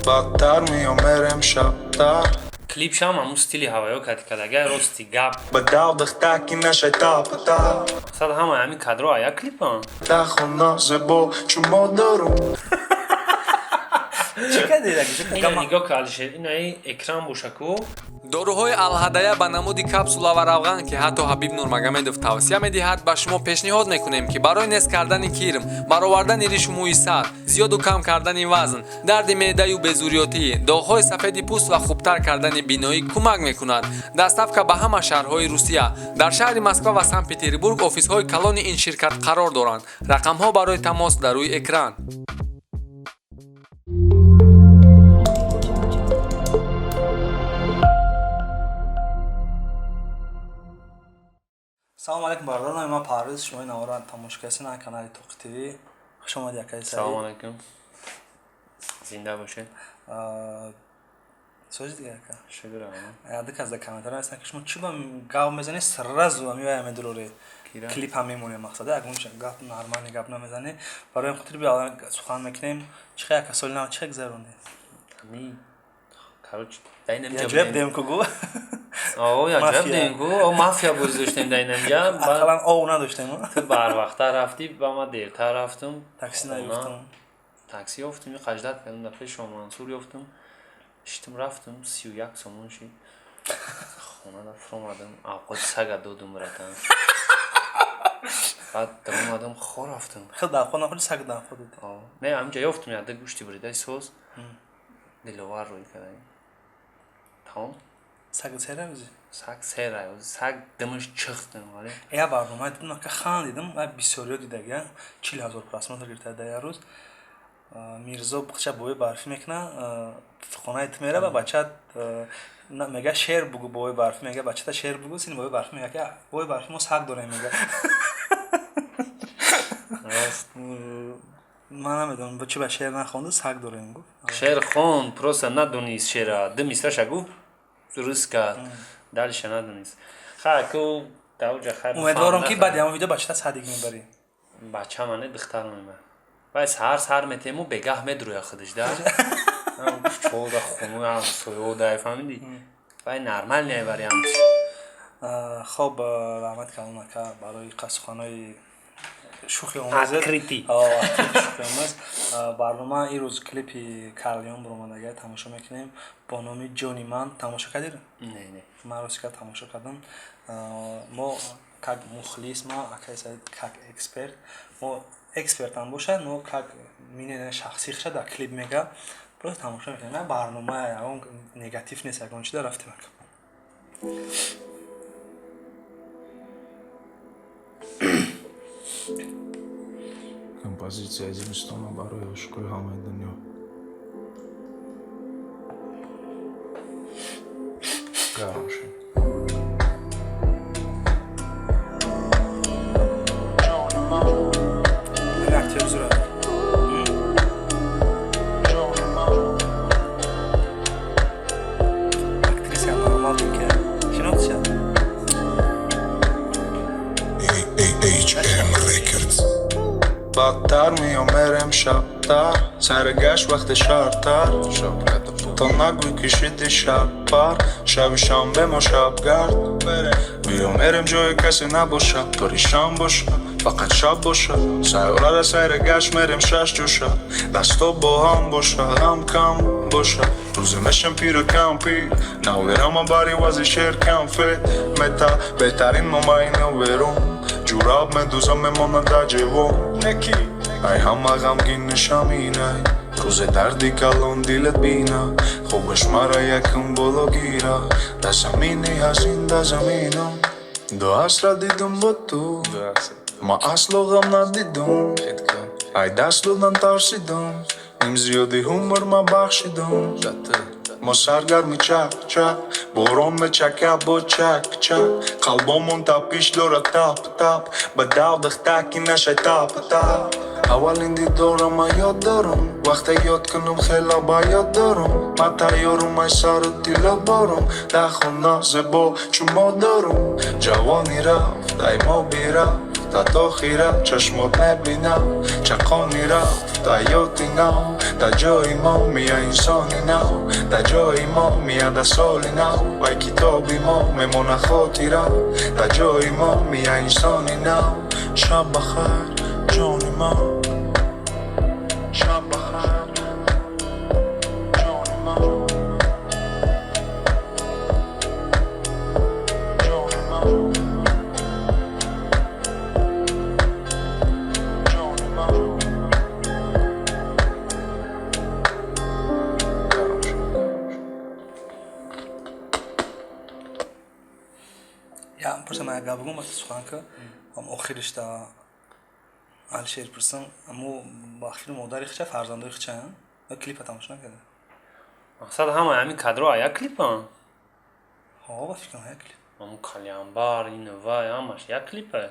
Бадтар меомерем шабтар. Клипшам ҳамун стили ҳаваё кати кадагай, рости гап. Ба дав духтаки нашай тап тап. Мақсад, ҳамаи ҳамин кадро ая клипам. Да хона зебо чу модарум. Чӣ кардед? Ина нигоҳ ка, Алишер, инаи экран боша ку. Доруҳои Алҳадая ба намуди капсула ва равған, ки ҳатто Ҳабиб Нурмагомедов тавсия медиҳад, ба шумо пешниҳод мекунем, ки барои нест кардани кирм, баровардани ришу мӯи сар, зиёду кам кардани вазн, дарди меъдаю безурётӣ, доғҳои сафеди пӯст ва хубтар кардани биноӣ кӯмак мекунад. Доставка ба ҳама шаҳрҳои Русия. Дар шаҳри Москва ва Санкт Петербург офисҳои калони ин ширкат қарор доранд. Рақамҳо барои тамос дар рӯи экран. Салому алейкум, бародарон, номи ман Парвиз, шумо ин навора тамошо кардед на канали Тоқи ТВ. Хуш омадӣ, акаи Саид. Салому алейкум, зинда бошед. Сози дига, ака? Шукр, амон. Ду кас дар комментария ҳастанд, ки шумо чӣ ба гап мезанед, сразу ами медуроред. Кира? Клип ҳам мемонем, мақсад ягон гап, нормальный гап намезанед. Барои ин хотир биё сухан мекунем. Чӣ хел, ака, соли нав чӣ хел гузаронед? Ами, короче, дар Я инамҷа ҷоя будем ку гу. О, я ҷоя Мафия. будем ку, о, мафия бозӣ доштем дар инамҷа. Ақаллан ов надоштем. Ту барвақттар рафтӣ, ба ман дертар рафтам. Такси Хона. наёфтам. Такси ёфтум, қаждат кардам, дар пеши Мансур ёфтум, шитум, рафтум, 31 сомон шид. Хонада фуромадам, авқоти сага додум, братан, баъд даромадам, хо рафтам. Хел давхо нахӯрди, саг давхо додӣ. О, не, ҳаминҷа ёфтум яда гӯшти буридаи соз, Диловар рӯй кардаем, тамом. Саг сера рӯзи? Саг сера, саг димаш чихтем, вале Я барнома дидам, ака, хандидам, ва бисёриё дидага, 40 000 просмотр гирифта дар як рӯз. Мирзо бухча бои барфӣ мекуна, хонаи ту мера ва бача мега: «Шеър бугу, бои барфӣ», мега, бачата шеър бугу, сини бои барфӣ мега, ки бои барфӣ мо саг дорем, мега. Рост. Ман намедонам, чӣ ба шеър нахонду, саг дорем гуфт. Шеър хон, просто надонист шеъра, ду мисраша гуфт, дуруст кард, дальше надонист. Ха ку давҷа хайр. Умедворам, ки баъди ҳамон видео бачата садик мебарӣ. Бача мане, духтарам мебар. Вай саҳар сар метему, бегаҳ медурӯя худаш да чода хуну ҳамсоёда, фаҳмидӣ? Вай нормальный вариант. Хоб, раҳмат калон, ака, барои суханои шӯхиомез. Открытый. Шӯхиомез. Барнома ирӯз клипи Карлион буромадага тамошо мекунем бо номи «Ҷони ман». Тамошо кардир? Не, не. Ман рости кард тамошо кардам. Мо как мухлис, ма акаи Саид как эксперт, мо экспертам бошад, но как мнение шахсӣ ша дар клип мега, просто тамошо мекунем. На барнома ягон негатив нест, ягон чи да рафтем, ака. Композитсияи зимистона барои ошиқои ҳамаи дунё. Гарм шуд. Ҳами актёр зура. Актриса нормал ки шинохтиша? HM Records. Бадтар меомерем шабтар, сари гашт вақти шартар. То нагӯй, ки шиди шабпар. Шаби шанбе мо шабгард. Биёмерем ҷое касе набоша, тори шам боша, фақат шаб боша. Сайёрада сайри гашт мерем шаш ҷуша. Дасто бо ҳам боша, ғам кам боша. Рӯзе мешем пиру кампир. Наверама бари вази шер конфет. Мета беҳтарин номаи верум. Ҷураб медузам, мемонад дар ҷевон. Ай ҳама ғамгин нишаминай. Рӯзе дарди калон дилат бина. Хобаш мара якум боло гира. Дар замини ҳазин, дар заминам. Ду асра дидум бо ту. Ма асло ғам надидум. Ай даст додан тарсидум. Ним зиёди умр ма бахшидум. Мо саргарми чак-чак, борон мечака бо чак-чак. Қалбомон тапиш дорад тап-тап. Ба дав духтаки нашай тап-тап. Аввалин дидора ма ёд дорам. Вақте ёд кунам, хело ба ёд дорам. Ма тайёрум ай сару тилло борам. Дар хона зебо чу модарам. Ҷавонӣ рафт, ай мо бирафт. Та охира чашмот мебинам, чақони рафт ҳаёти нав. Дар ҷои мо мия инсони нав, дар ҷои мо мияда соли нав. Вай китоби мо мемона хотира, дар ҷои мо мия инсони нав. Шаб бахайр, ҷони ман. Шаб бахайр, ҷони ман. Ҷони ман. Ҷони ман. Гарм шуд, гарм шуд. Я пурсам, як гап бигӯм, вақте сухан ка ам охириш да Алишер пурсам, аммо ба филм модари хича, фарзандои хича ё клипа тамошо накарда? Мақсад, ҳамаи ҳамин кадро як клипа? Ҳо, ба фикрам, як клип. Ҳамун калянбар, ин вай, ҳамаш як клипа.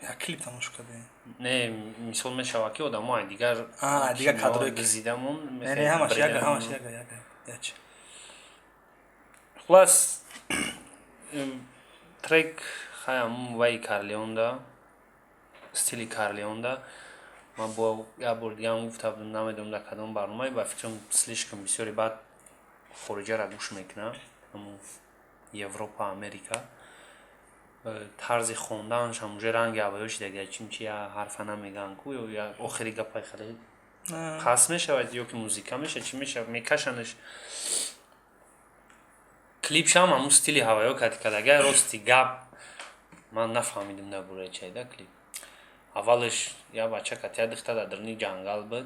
Як клип тамошо кардем. Не, мисол мешавад, ки одамо ай дигар А, дигар кадрои дизидамон. Не, ҳамаш як, ҳамаш як, як, як. Хулас, трек хай ҳамун ваи Карлеонда, стили Карлеонда. Ман бо як бор дигаам гуфта будам, намедонам дар кадом барномае, ба фикрам, слишком бисёре баъд хориҷаро гӯш мекунад, ҳамун Европа, Америка. Тарзи хонданашам уже ранги ҳавоё шида, чимчи я ҳарфа намегӯянд ку, ё я охири гапай хеле пас мешавад, ё ки музика мешавад, чӣ мешавад, мекашанаш. Клипшам ҳамун стили ҳавоё кати кардага. Рости гап, ман нафаҳмидим дар бораи чайда клип. Аввалаш як бача кати як духтар дар даруни ҷангал буд,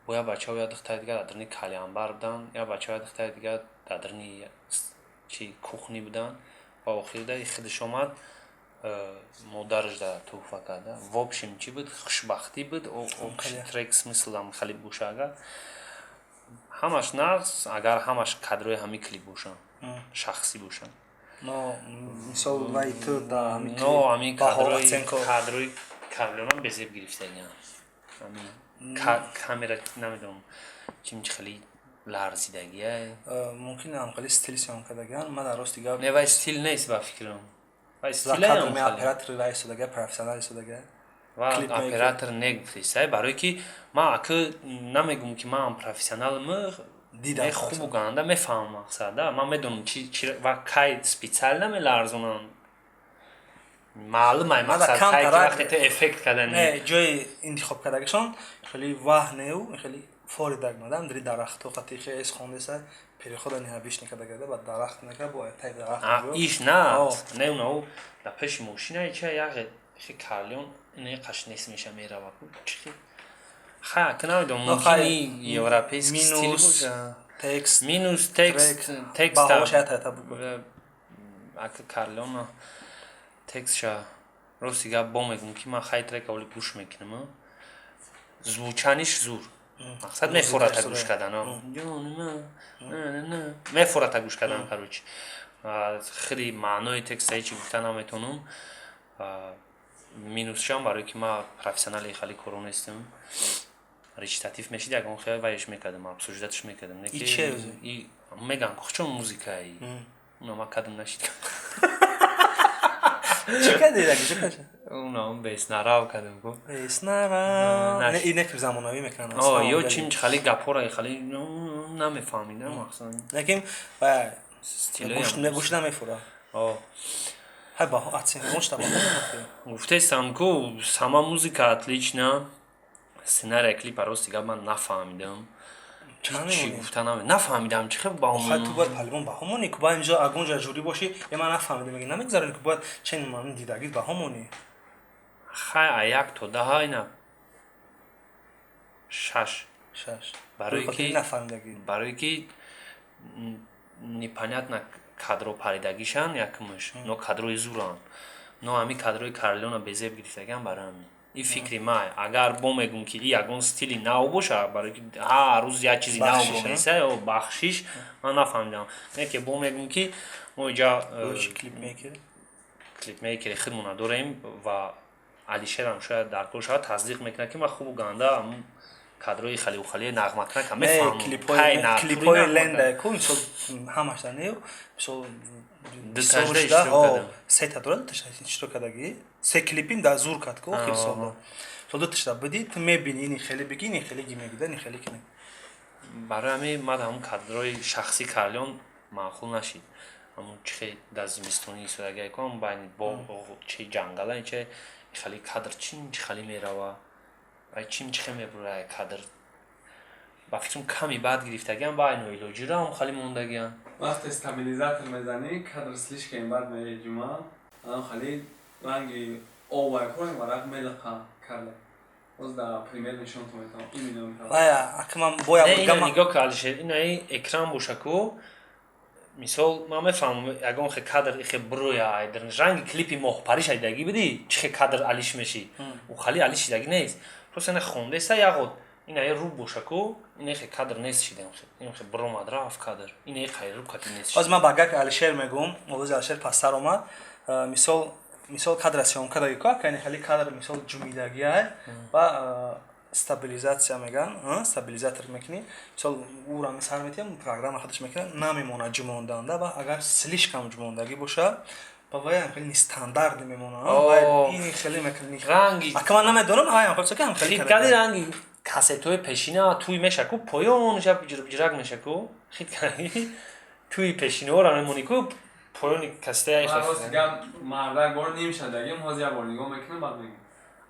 бо як бачаву як духтари дигар дар даруни калянбар буданд, як бачаву як духтари дигар дар даруни чи кухни буданд ва охирида худаш омад, модараш дар туҳфа карда. В общем, чӣ буд? Хушбахтӣ буд. Трек смыслам хеле боша, агар ҳамаш нағз, агар ҳамаш кадрои ҳамин клип бошанд, шахсӣ бошанд. Но мисол, вай ту да ҳамин Но ҳамин баҳо, кадрои оценка. Кадрои Карлеонам безеб гирифтагиам. Ҳамин камера, намедонам, чимчи хеле ларзидагия. Мумкин ам хеле стили съёмка кардагиан, ман дар рости гап Не, вай стил нест, ба фикрам, вай за стилаям кадр хеле. Оператори вай истодага, профессионал истодага. Ва клипмейкер. Оператор негуфтесай, барое ки ман ака намегум, ки ман профессионалм. Дидам. Не, хубу ганда мефаҳмам, мақсад да, ман медонам чи ва кай специально меларзонанд, маълум ай. Ман дар Мақсад, кам кай ки тарак- вақте ту эффект кардани. Не, ҷои интихоб кардагишон хеле ваҳнеу хеле форидаг мадам дари дарахту қати хес хондеса, перехода необычный кардагада, ба дарахт нека бо тай дарахт. А, иш на. О. Не, унау дар пеши мошина ча яғе хе Карлеон не қаш нест меша, мерава ку чи хай, ака намедонам. Но хай, Мумкини европейский стил минус, боша. Текст. Минус текст. Трек, Текст. Баҳош ята бугӯ. Ака, Карлеона текстша, рости гап, бо мегум, ки ман хай трека оли гӯш мекунам, звучаниш зур, мақсад, мефората зур, гӯш кардан, ҷони ман, на, на, на. Мефората гӯш кардан. Короче, хеле маънои текста ҳечи гуфта наметонам. Минусшам барое ки ман профессионали хеле коро нестам. Речитатив мешид, ягон хел вайш мекардам, обсуждатьш мекардам. Не И ки- че ӯзи? И меган чон музикаи уна ма кадам нашид. Чӣ кардӣ, чӣ кардӣ? Уна беснарав кардам ку. Эснара. Наш- Не, ине ки замонавӣ мекунанд. О, ё чим хали гапҳоро хали намефаҳмидам, мақсад. Лекин вай Стилоям. гӯш гӯш намефура. О. Ҳай, баҳо, оценка гӯшта баҳо намефура. Гуфтестам ку, сама музыка отлична, сценария клипа, рости гап, ман нафаҳмидам. Чанд Чӣ мемонӣ? гуфта нафаҳмидам, чӣ хел Хай, баҳо. ту бояд палибон баҳо монӣ ку, бояд инҷо агонҷа жюри бошӣ, е, ман нафаҳмидам, меги намегзаронӣ ку, бояд чен ман дидагит баҳо монӣ. Хай, а 1 то 10 ина 6. 6. Барои ки нафаҳмидагӣ. Барое ки непонятно кадро паридагишан якумш, но кадрои зуранд, но ҳамин кадрои Карлеона безеб гирифтагиам. Барои ҳамин ин фикри май. Агар бо мегум, ки и ягон стили нав боша, барое ки ҳар рӯз як чизи нав Бахшиш, ронеса, ё бахшиш, ман нафаҳмидам. Не ки бо мегум, ки мо иҷа Лучший клипмейкер. Клипмейкери худмона дорем ва Алишерам шояд дар кор шавад, тасдиқ мекунад, ки ман хубу ганда ҳамун Кадрои халиухали нағмакнака. Не, мефаҳмам. Клипҳои ленда ку, мисол, ҳамашда не, мисол. Дуташда иштирок кардам. Сета дора, дуташда иштирок кардагӣ, се клипин да зур кард ку охири солда. Мисол, дуташда бидӣ, ту мебини, ини хеле биги, ини хеле ги мегида, ини хеле кине. Барои ҳамин ман ҳамун кадрои шахсӣ Карлион маъқул нашид. Ҳамун чихе дар зимистонӣ истодагиа ку, ҳамун байни боғ, чи ҷангала, че хали кадр чин чи хали мерава, ай чин чихе мебура кадр. Ба фикрам, ками баъд гирифтагиам, ба айно илоҷиро ҳам хали мондагиам. Вақте стабилизатор мезанӣ, кадр слишком бад меҷума, анам хали ранги овай ку, ранг варақ мелиқа карда. Боз дар пример нишонтон метавонам, именно мехоҳам. Вая, ака, ман боя. Не, ина нигоҳ ка, Алишер, инаи экран боша ку. Мисол, ман мефаҳмам, ягон хе кадр ихе броя айдар ранги клипи Моҳпариш айдагӣ бидӣ, чихе кадр алиш мешӣ, ӯ хали алиш шидагӣ нест. Просто ина хондаеста яғод, инаи рӯ боша ку, инаи хе кадр нест шидам, ин хе бромад, рафт кадр, инаи хайрӯ кати нест. Ҳозир ман ба гапи Алишер мегӯм, овози Алишер пасттар омад. Мисол, кадра съёмка даги ку, ака, ини хели кадр, мисол, ҷумидагиай ва стабилизатсия меган, стабилизатор мекунӣ, мисол, ӯра сар метиҳам, программа худаш мекунад, намемонад ҷумонданда. Ва агар слишком ҷумондагӣ боша, ба ваям хеле нестандартӣ мемонад. Ини хеле мекунӣ. Ранги Ака, ман намедонам, аям хеле ки ҳам хеле. Хит кади, ранги кассетҳои пешина туй меша ку, поёнша биҷирак меша ку, хит кади, туи пешинаҳоро мемонӣ ку, поёни кассетаи. Ман рости гап, мардак бор ним шадагим, ҳозир як бор нигоҳ мекунам, баъд мегӯм.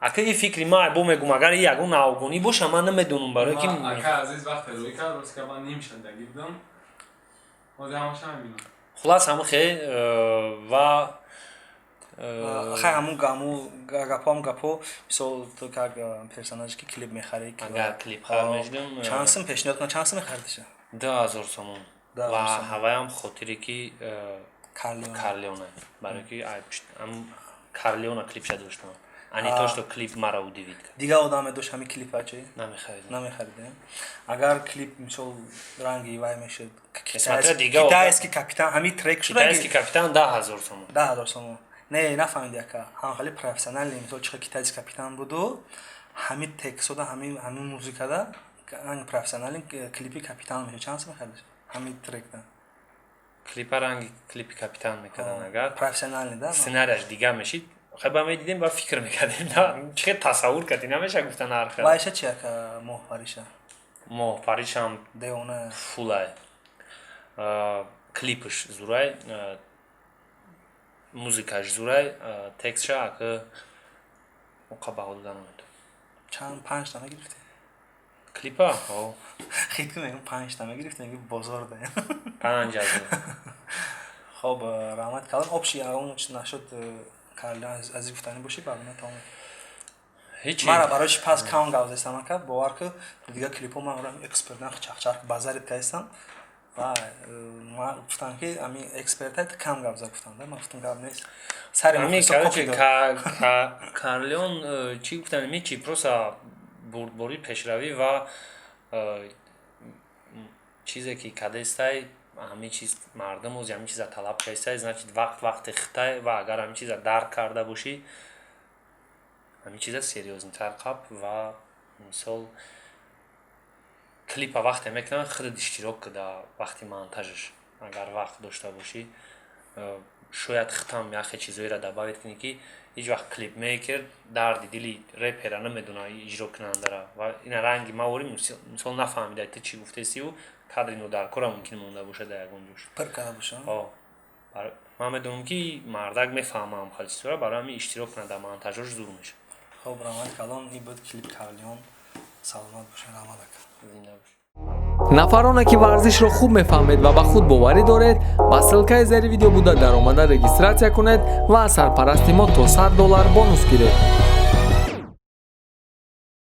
Ака, и фикри ман бо мегум, агар и ягон навгонӣ боша, ман намедонам, барое ки Ман, ака азиз, вақте рӯй кард, рости гап, ман ним шадагӣ будам, ҳозир ҳамаша мебинам. Хулас, ҳамн хе ва Хай, ҳамун гапҳоам гапҳо, мисол, ту как персонаже ки клип мехарӣ, Агар клип хар мешидам, чанд сум пешниҳод кунам, чанд сум мехаридиша? 2000 сомон. 2000 Ва сомон. ҳаваям хотире ки Карлион. Карлеона, барое ки Карлеона клипша доштам, а не то что клип мара удивит кард. Дигар одам медошт ҳамин клипа чи? Намехаридам. Намехаридем. Агар клип, мисол, ранги вай мешуд, Смотря дига одам. Китайский капитан, ҳамин трек шуд. Китайский капитан 10 000 сомон. 10 000 сомон. Не, нафаҳмиди, ака, ҳам хеле профессиональный, мисол, чихел Китайский капитан буду, ҳамин текстода, ҳамин музикада ранги профессиональный клипи капитан мешуд, чанд сум мехаридиш ҳамин трекда? Клипа ранги клипи капитан мекардан агар, Профессиональный да. сценарияш дигар мешид, хай ба медидем ба фикр мекардем, на чихе тасаввур кардӣ, намеша гуфта нарха. Вайша чи, ака, Моҳпариша? Моҳпаришам. Девона. Фулай, клипш зурай, музикаш зурай, текстша, ака, оқа баҳо дода наметавонам. Чанд, панҷта мегирифтӣ? Клипа? О. Хит ку, мегум, панҷта мегирифтӣ, меги бозор да. 5000. Хоб, раҳмат калон. Общий он нашуд, Карлион азиз, гуфтанӣ бошӣ, барнома тамом. Ҳечи. Мара барои чи пас кам гап зестам, ака, бовар ку, дигар клипҳо ман орам экспертан чахчах базарит кардистам ва ман гуфтам ки ами эксперта кам гап зад, гуфтам да, ман гуфтам гап нест сари Ами мухлисо короче, кохи дод. Карлеон, чӣ гуфтам, мечи просто бурдборӣ, пешравӣ ва чизе ки кадестай, ҳамин чиз мардум ози ҳамин чиза талаб кардистай, значит, вақт вақти хитай. Ва агар ҳамин чиза дарк карда бошӣ, ҳамин чиза серьёзнитар қаб. Ва мисол, клипа вақте мекунанд, худат иштирок куда вақти монтажаш, агар вақт дошта бошӣ, шояд худам яхе чизоеро добавить кунӣ, ки ҳеҷ вақт клипмейкер дарди дили репера намедона, иҷрокунандара. Ва ина ранги маворӣ, мисол, нафаҳмида ту чӣ гуфтесию, кадри нодаркора мумкин монда бошад дар ягон ҷош. Пир карда боша. Ман медонам, ки мардак мефаҳмам хеле чизора, барои ҳамин иштирок кунад дар монтажош, зур мешавад. Хоб, раҳмат калон, ин буд клип Карлион. Саломат бошед, раҳмат, ака. Зинда бош. Нафароне ки варзишро хуб мефаҳмед ва ба худ боварӣ доред, ба ссылкаи зери видео буда даромада регистрация кунед ва аз сарпарасти мо то 100 доллар бонус гиред.